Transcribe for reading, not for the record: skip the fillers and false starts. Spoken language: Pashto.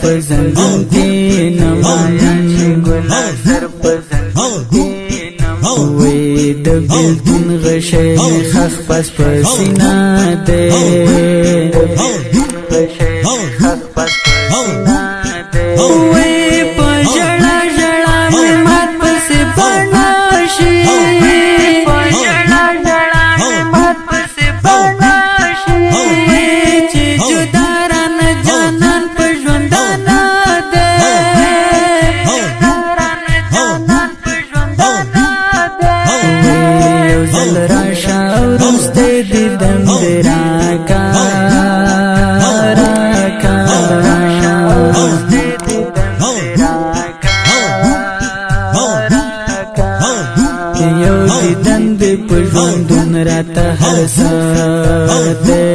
په زنګون کېنم. سر په زنګون کېنم. وې د بیلتون غشی مې خخ پس په سینه دی. غشی خخ پس په سینه دی. وې په ژړا ژړا مې مات پسې بڼه شي. په ژړا ژړا مې مات پسې بڼه شي. چې جدا رانه جانان په ژوندانه ده. جدا رانه جانان په ژوندانه ده. یو ځل راشه وروستی دیدن دې راکا راکا. وروستی دیدن دې راکا راکا. یو دیدن دې په ژوندون راته هر څه دی.